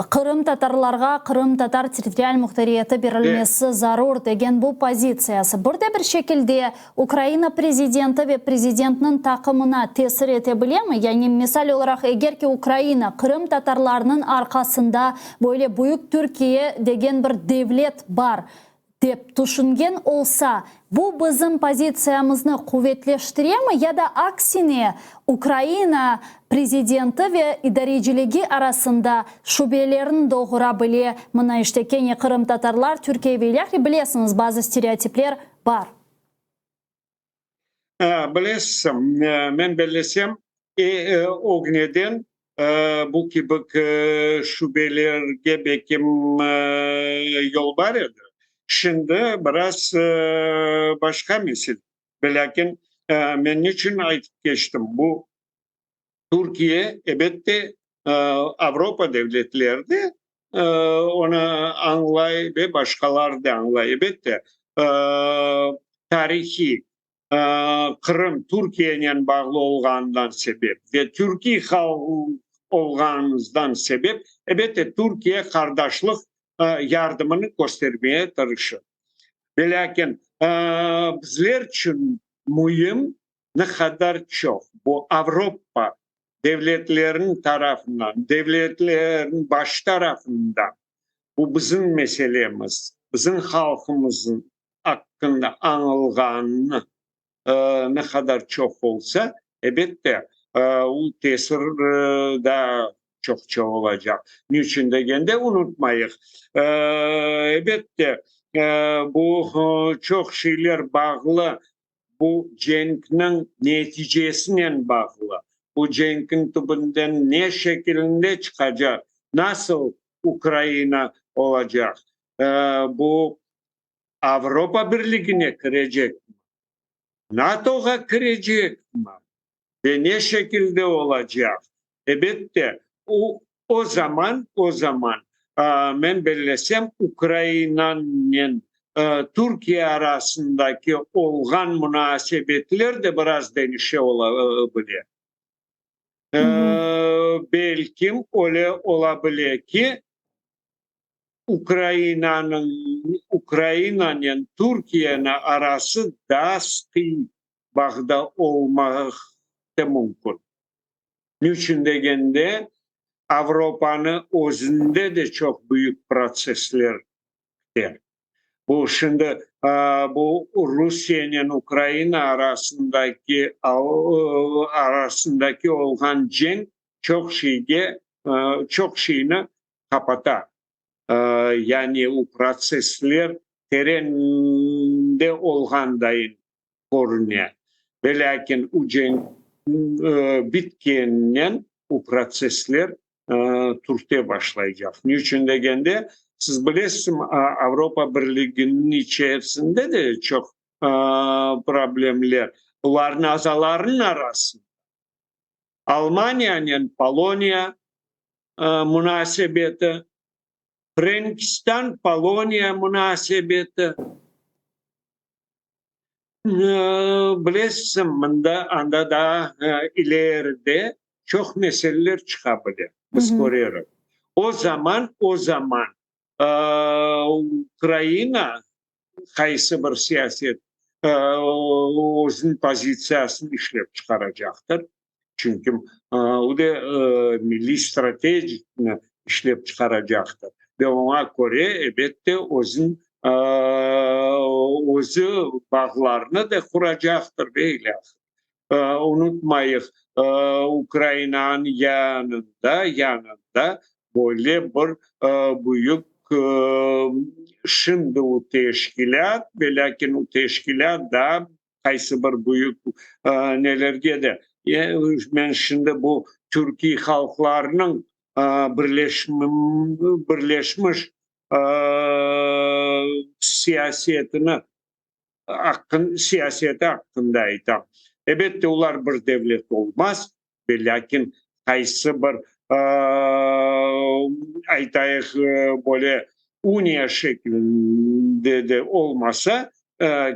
Qırımtatarlarğa qırımtatar territorial muhtariyeti berilmesi zarur degen bu pozitsiyası bir de bir şekilde Ukraina prezidenti ve prezidentniñ taqımına tesir ete bilemi? Yani, misal olaraq, eger ki Ukraina qırımtatarlarnıñ arqasında böyle büyük Türkiye degen bir devlet bar dep tüşüngen olsa, bu bizim pozitsiyamıznı quvetleştiremi ya da aksine Ukraina prezidenti ve idareciligi arasında şübelerin doğura bile, mına işte kene qırımtatarlar, Türkiye ve ilâhre, bilesiñiz, bazı stereotipler bar. Bilesiñ, men bellesem, ögneden bu kibi şübelerge belkim yol bar edi. Şimdi biraz başqa mesele. Velâkin, men niçün aytıp keçtim, bu Türkiye, ebette, Avropa devletleri de onı añlay ve başqaları da añlay. Ebette, tarihiy Qırım Türkiyenen bağlı olğanından sebep ve türkiy halq olğanımızdan sebep, ebette, Türkiye qardaşlıq yardımını köstermeye tırışır. Velâkin, bizler içün müim ne qadar çoq bu Avropa devletleriniñ tarafından, devletlerniñ başı tarafından bu bizim meselemiz, bizim halqımıznıñ aqqında añılğanını ne qadar çoq olsa, ebette, o tesir daa çoqça olacaq. Niçün degende, unutmayıq, ebette, bu çoq şeyler bağlı Bu cenkniñ neticesinen bağlı. Bu cenkniñ tübünden ne şekilinde çıqacaq, nasıl Ukraina olacaq, bu Avropa Birligine kirecekmi, NATOğa kirecekmi ve ne şekilde olacaq? Ebette, o, o zaman, o zaman, men bellesem, Ukrainanen Türkiye arasındaki olğan munasebetler de biraz deñişe ola bile. Belkim, öyle ola bile ki, Ukrainanıñ, Ukrainanen Türkiyeniñ arası daa sıqıy bağda olmaq da mümkün. Niçün degende, Avropanı özünde de çoq büyük protsessler kete. Bu şimdi bu Rusiyenen Ukraina arasındaki arasındaki olğan cenk çoq şeyge çoq şeyni qapata. Yani o protsessler terende olğandayın körüne. Velâkin o cenk bitkeninen o protsessler türte başlaycaq. Ne içün degende, siz bilesiz, Avropa Birliginiñ içerisinde de çoq problemler, olarnıñ azalarınıñ arasında. Almaniyanen Poloniya munasebeti, Frenkistan-Poloniya munasebeti. Bilesiz, mında, anda daa ileride çoq meseleler çıqa bile, biz körerik. O zaman, o zaman Ukraina qaysı bir siyaset özüniñ pozitsiyasını işlep çıqaracaqtır. Çünki o da milliy strategikni işlep çıqaracaqtır ve oña köre, ebette, özüniñ özü bağlarnı da quracaqtır ve ilâhre. Unutmayıq, Ukrainanıñ yanında, yanında böyle bir büyük şimdi o teşkilât, velâkin o teşkilât daa qaysı bir büyük nelerge de, men şimdi bu türkiy halqlarnıñ birleşmiş siyasetini siyaseti aqqında aytam. Ebette, olar bir devlet olmaz, velâkin qaysı bir, aytayıq, böyle uniya şeklinde de olmasa,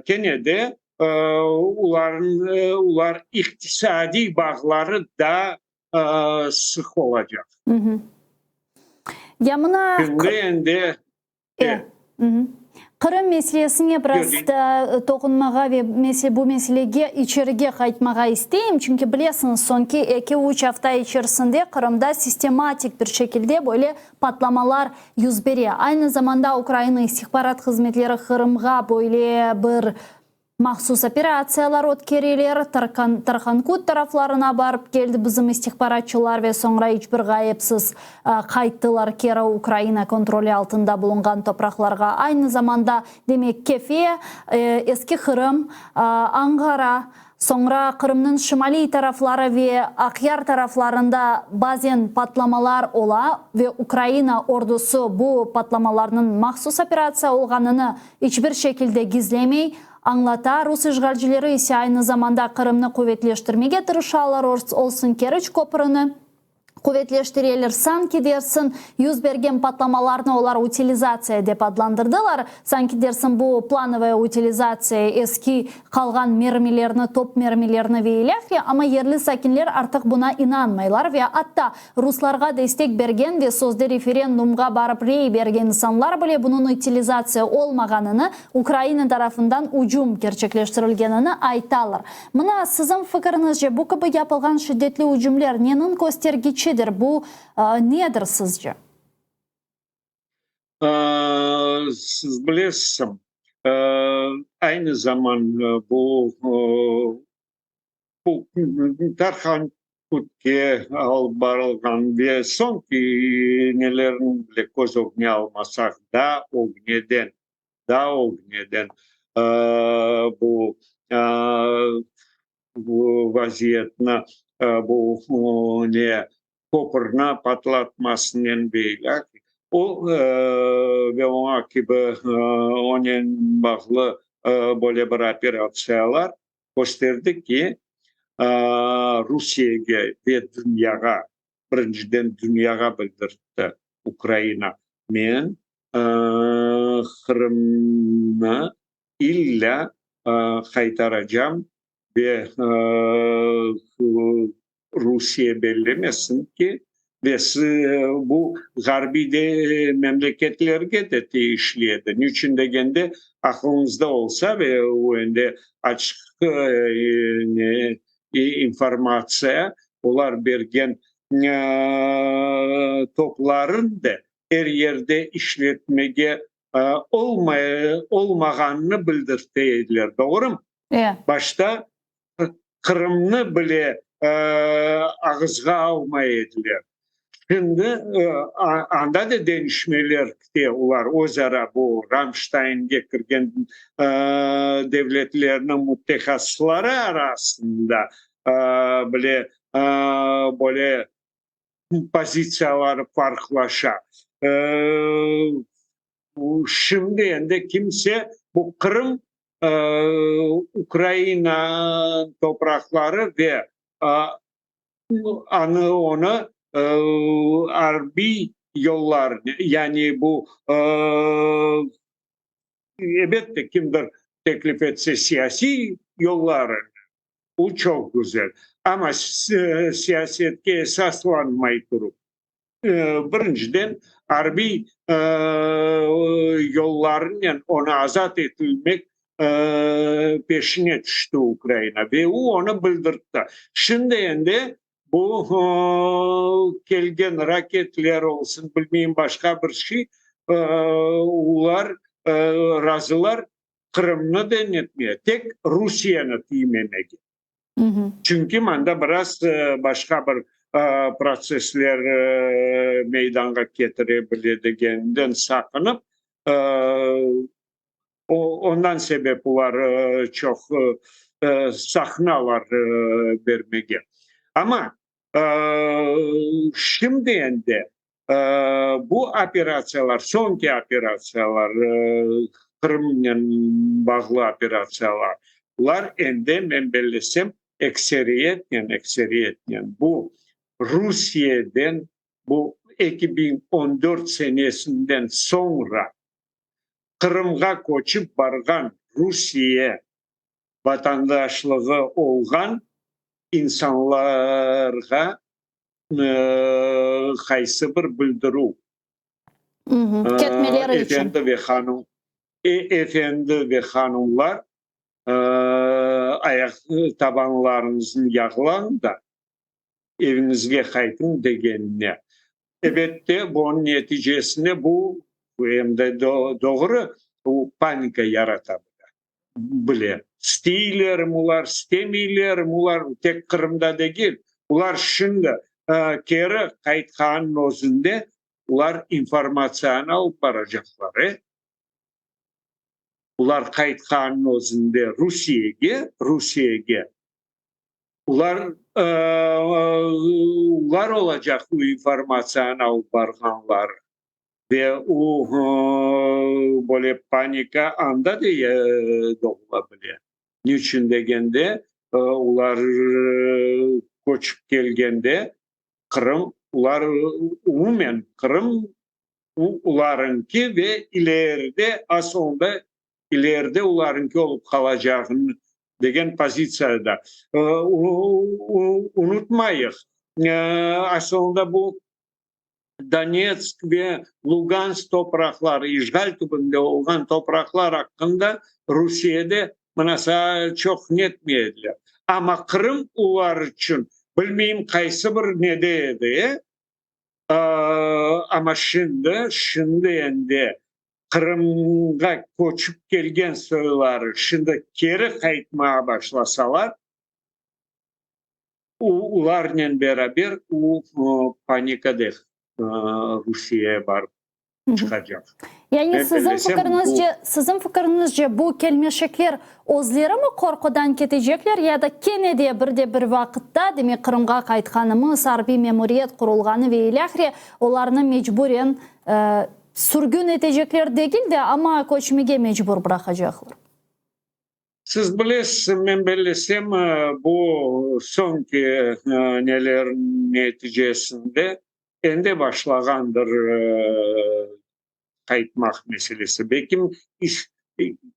kene de olarnıñ, olar iqtisadiy bağları daa sıq olacaq. Ya mına. Şimdi endi Qırım meselesine biraz da toqunmağa ve bu meselege içerige qaytmağa isteyim, çünki bilesiñiz, soñki eki-üç afta içerisinde Qırımda sistematik bir şekilde böyle patlamalar yüz bere. Aynı zamanda Ukraina istihbarat hızmetleri Qırımğa böyle bir Mahsus operatsiyalar ötkereler, Tarhankut taraflarına barıp keldi bizim istihbaratçılar ve soñra iç bir ğayıpsız qayttılar keri Ukraina kontroli altında bulunğan topraqlarğa. Aynı zamanda, demek, Kefe, Eski Qırım, Anğara, soñra Qırımnıñ şimaliy tarafları ve Aqyar taraflarında bazen patlamalar ola ve Ukraina ordusı bu patlamalarnıñ mahsus operatsiya olğanını İç bir şekilde gizlemey, añlata, rus işğalcileri ise aynı zamanda Qırımnı quvetleştirmege tırışalar, olsun Keriç köprüni quvetleştireler, sanki dersin, yüz bergen patlamalarnı olar utilizatsiya dep adlandırdılar, sanki dersin bu planovaya utilizatsiya, eski qalğan mermilerni, top mermilerini ve ilâhre, amma yerli sakinler artıq buna inanmaylar ve atta Ruslarğa destek bergen ve sözde referendumğa barıp rey bergen insanlar bile bunıñ utilizatsiya olmağanını, Ukraina tarafından ücüm kerçekleştirilgenini aytalar. Mına, siziñ fikiriñizce, bu kibi yapılğan şiddetli ücümler neniñ köstergiçidir, bu nedir sizce? Siz bilesiz, aynı zaman bu Tarhankutke alıp barılğan ve soñki nelerni bile köz ögüne almasaq, daa ögneden, daa ögneden bu bu vaziyetni, bu ne köpürni patlatmasınen beyler, o ve oña kibi onen bağlı böyle bir operatsiyalar kösterdi ki, Rusiyege ve dünyağa, birinciden dünyağa bildirtti Ukraina, men Qırımnı illâ qaytaracam ve Rusiye bellemesin ki, ve bu ğarbiy de memleketlerge de teyişli edi. Niçün degende, aqlıñızda olsa, ve o endi açıq informatsiya, Olar bergen toplarını da er yerde işletmege olmağanını bildirte ediler, doğrumı? Başta Qırımnı bile ağızğa almay ediler. Şimdi anda da deñişmeler kite, olar öz ara bu Ramştaynge kirgen devletlerniñ mütehassısları arasında bile böyle pozitsiyaları farqlaşa. Şimdi endi kimse bu Qırım Ukraina topraqları ve anı onı arbiy yollarnen, yani bu ebette kimdir teklif etse siyasiy yollarınen, bu çoq güzel, amma siyasetke esaslanmay turup, Birinciden, arbiy yollarınen onı azat etilmek peşine tüşti Ukraina ve o onı bildirtti. Şimdi endi bu kelgen raketler olsun, bilmeyim, başqa bir şey, olar razılar Qırımnı da netmeye, tek Rusiyeni tiymemege. Çünki mında biraz başqa bir protsessler meydanğa ketire bile degeninden saqınıp, ondan sebep olar çoq saqınalar bermege. Amma şimdi endi bu operatsiyalar, soñki operatsiyalar, Qırımnen bağlı operatsiyalar, bular endi, men bellesem, ekseriyetnen, ekseriyetnen bu Rusiyeden bu 2014 senesinden soñra Qırımğa köçip barğan Rusiye vatandaşlığı olğan insanlarğa qaysı bir bildirüv. Ketmeleri içün. Efendi ve hanum, efendi ve hanumlar, ayaq tabanlarıñıznı yağlañ da, eviñizge qaytıñ degenine. Ebette, bunıñ neticesinde bu, em de doğru, bu panika yarata bile. İsteylermi olar, istemeylermi olar, tek Qırımda degil, olar şimdi keri qaytqanınıñ özünde olar informatsiyanı alıp baracaqlar, e. Olar qaytqanınıñ özünde Rusiyege, Rusiyege Olar, olar olacaq bu informatsiyanı alıp barğanlar ve o, böyle panika anda da doğula bile. Niçün degende, olar köçip kelgende Qırım, olar umumen Qırım olarıñki ve ileride, asılında ileride olarıñki olıp qalacağını degen pozitsiyada. Unutmayıq, asılında bu Donetsk ve Lugansk topraqları, işğal tübünde olğan topraqlar aqqında Rusiyede mınasa çoq netmey ediler. Amma Qırım olar içün bilmeyim qaysı bir nede edi, amma şimdi, şimdi endi Qırımğa köçip kelgen soyları şimdi keri qaytmağa başlasalar, olarnen beraber o panika da Rusiyeye barıp çıqacaq. Yani siziñ fikiriñizce, siziñ fikiriñizce bu kelmeşekler özleri mi qorqudan ketecekler ya da kene de bir de bir vaqıtta, demek Qırımğa qaytqanımız, arbiy memuriyet qurulğanı ve ilâhre olarnı mecburen Sürgün etecekler degil de, amma köçmege mecbur bıraqacaqlar. Siz bilesiz, men bellesem, bu soñki nelerniñ neticesinde endi başlağandır qaytmaq meselesi. Belkim,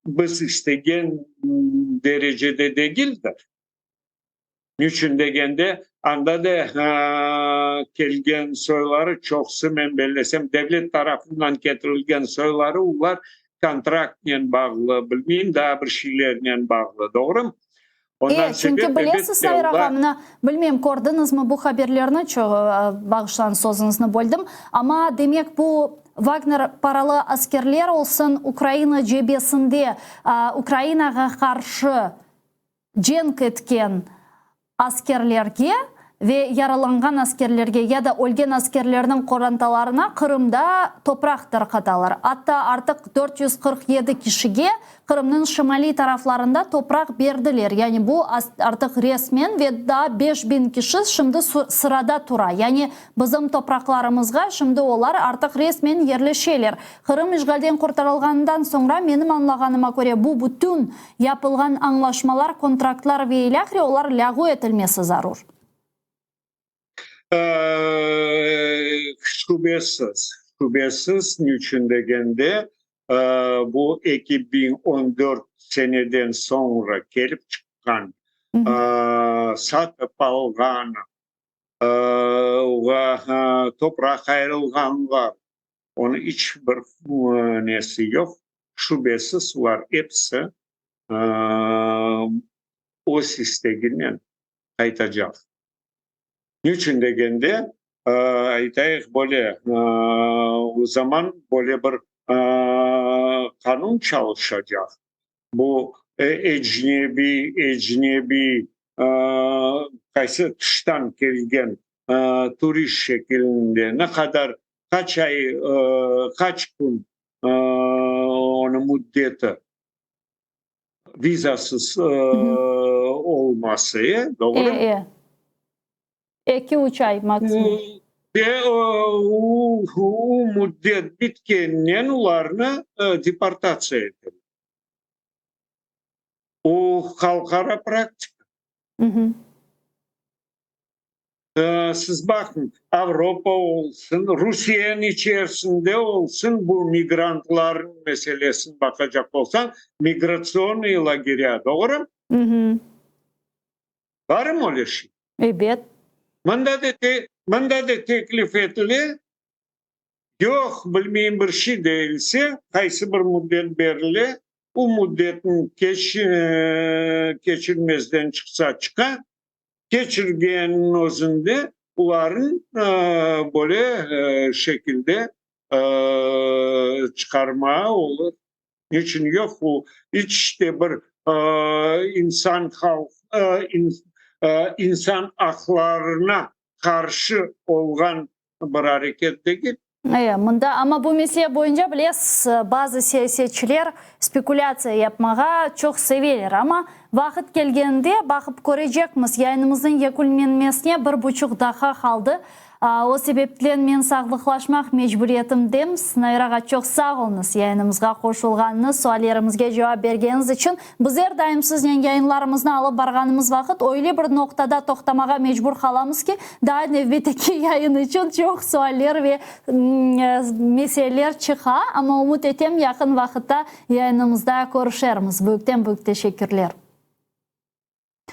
biz istegen derecede degildir. Niçün degende, anda da kelgen soyları çoqusı, men bellesem, devlet tarafından ketirilgen soyları, olar kontraktnen bağlı, bilmeyim, daa bir şeylernen bağlı, doğrumı? Ondan Çünki sebep, bilesiz, elbette, Nair ağa, olar mına, bilmeyim, kördiñizmi bu haberlerni, ço, bağışlañ, sözüñizni böldim, amma, demek, bu Vagner paralı askerler olsun, Ukraina cebesinde Ukrainağa qarşı cenk etken askerlerge ve yaralanğan askerlerge ya da ölgen askerlerniñ qorantalarına Qırımda topraq tarqatalar. Atta artıq 447 kişige Qırımnıñ şimaliy taraflarında topraq berdiler, yani bu artıq resmen ve daa 5000 kişi şimdi sırada tura, yani bizim topraqlarımızğa şimdi olar artıq resmen yerleşeler. Qırım işğalden qurtarılğanından soñra, menim añlağanıma köre, bu bütün yapılğan añlaşmalar, kontraktlar ve ilâhre olar lâğu etilmesi zarur. Şübesiz, şübesiz, niçün degende, bu 2014 seneden soñra kelip çıqqan, satıp alğan, topraq ayırılğanlar, onıñ iç bir nesi yoq, şübesiz, olar episi öz isteginen qaytacaq. Niçün degende, aytayıq, böyle, o zaman böyle bir qanun çalışacaq, bu ecnebiy, ecnebiy, qaysı tıştan kelgen turist şekilinde ne qadar, qaç ay, qaç kün onıñ müddeti, vizasız olması, e, doğru? E, e. Eki-üç ay maksimum. Ve o müddet bitkeninen olarnı deportatsiya eteler. O halqara praktika. Siz baqıñ, Avropa olsun, Rusiyeniñ içerisinde olsun, bu migrantlarnıñ meselesini baqacaq olsañ, migratsionnıy lagerâ, doğrumı? Barmı öyle şey? Ebet. Mında da, mında da teklif etile, yoq, bilmeyim bir şey deyilse, qaysı bir müddet berile, o müddetniñ keç, keçirmezden çıqsa çıqa, keçirgenniñ özünde olarnıñ böyle şekilde çıqarmağa olur. Niçün yoq? Bu iç de bir insan halq, insan aqlarına qarşı olğan bir areket degil. E, mında, amma bu mesele boyunca, bilesiz, bazı siyasetçiler spekulâtsiya yapmağa çoq seveler. Amma vaqıt kelgende baqıp körecekmiz. Yayınımıznıñ yekünlenmesine bir buçuq daqqa qaldı. O sebepten men sağlıqlaşmaq mecburiyetimdem. Nair ağa, çoq sağ oluñız, yayınımızğa qoşulğanıñız, suallerimizge cevap bergeniñiz içün. Biz er daim siznen yayınlarımıznı alıp barğanımız vaqıt öyle bir noqtada toqtamağa mecbur qalamız ki, daa nevbetteki yayın içün çoq sualler ve meseleler çıqa. Amma ümüt etem, yaqın vaqıtta yayınımızda körüşermiz. Büyükten-büyük teşekkürler.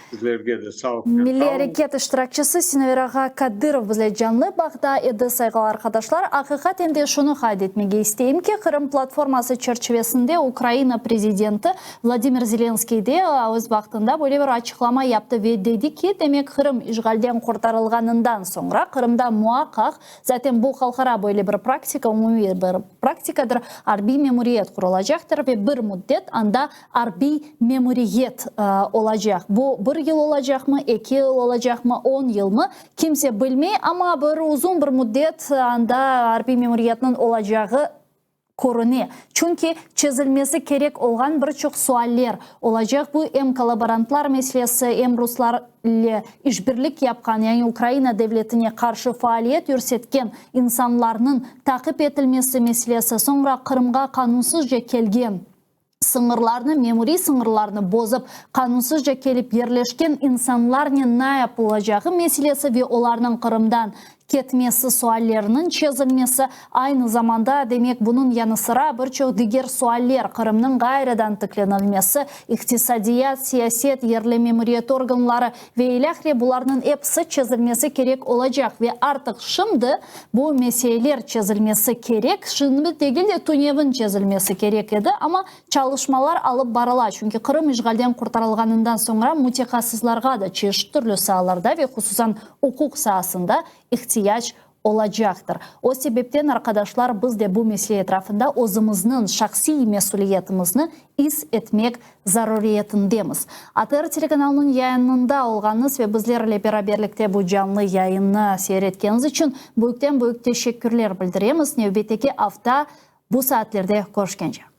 Sizlerge de sağlıqnen Milliy qalın. areket iştirakçisi Sinaver ağa Kadırov bizle canlı bağda edi. Sayğılı arqadaşlar, aqiqaten de şunı qayd etmege isteyim ki, Qırım platforması çerçivesinde Ukraina prezidenti Vladimir Zelenskiy de öz vaqtında böyle bir açıqlama yaptı ve dedi ki, demek Qırım işğalden qurtarılğanından soñra Qırımda muaqqaq, zaten bu halqara böyle bir praktika, umumiy bir praktikadır, arbiy memuriyet qurulacaqtır ve bir müddet anda Arbiy memuriyet olacaq. Bu bir yıl olacaqmı, eki yıl olacaqmı, on yılmı, kimse bilmey, amma bir uzun bir müddet anda arbiy memuriyetniñ olacağı körüne. Çünki çezilmesi kerek olğan bir çoq sualler olacaq. Bu em kollaborantlar meselesi, em ruslar ile işbirlik yapqan, yani Ukraina devletine qarşı faaliyet yürsetken insanlarnıñ taqip etilmesi meselesi, soñra Qırımğa qanunsızca kelgen, Sıñırlarnı, memuriy sıñırlarnı bozıp, qanunsızca kelip yerleşken insanlarnen ne yapılacağı meselesi ve olarnıñ Qırımdan. ketmesi sualleriniñ çezilmesi, aynı zamanda, demek, bunıñ yanı sıra bir çoq diger sualler, Qırımnıñ ğayrıdan tiklenilmesi, iqtisadiyat, siyaset, yerli memuriyet organları ve ilâhre, bularnıñ episi çezilmesi kerek olacaq ve artıq şimdi bu meseleler çezilmesi kerek, şimdi degil de, tünevin çezilmesi kerek edi, amma Çalışmalar alıp barıla, çünki Qırım işğalden qurtarılğanından soñra mütehassıslarğa da çeşit türlü saalarda ve hususan uquq saasında ihtiyac olacaqtır. O sebepten, arqadaşlar, biz de bu mesele etrafında özümizniñ şahsiy mesüliyetimizni is etmek zaruriyetindemiz. ATR telekanalınıñ yayınında olğanıñız ve bizler ile beraberlikte bu canlı yayınnı seyir etkeniñiz içün büyükten-büyük teşekkürler bildiremiz. Nevbetteki afta bu saatlerde körüşkence.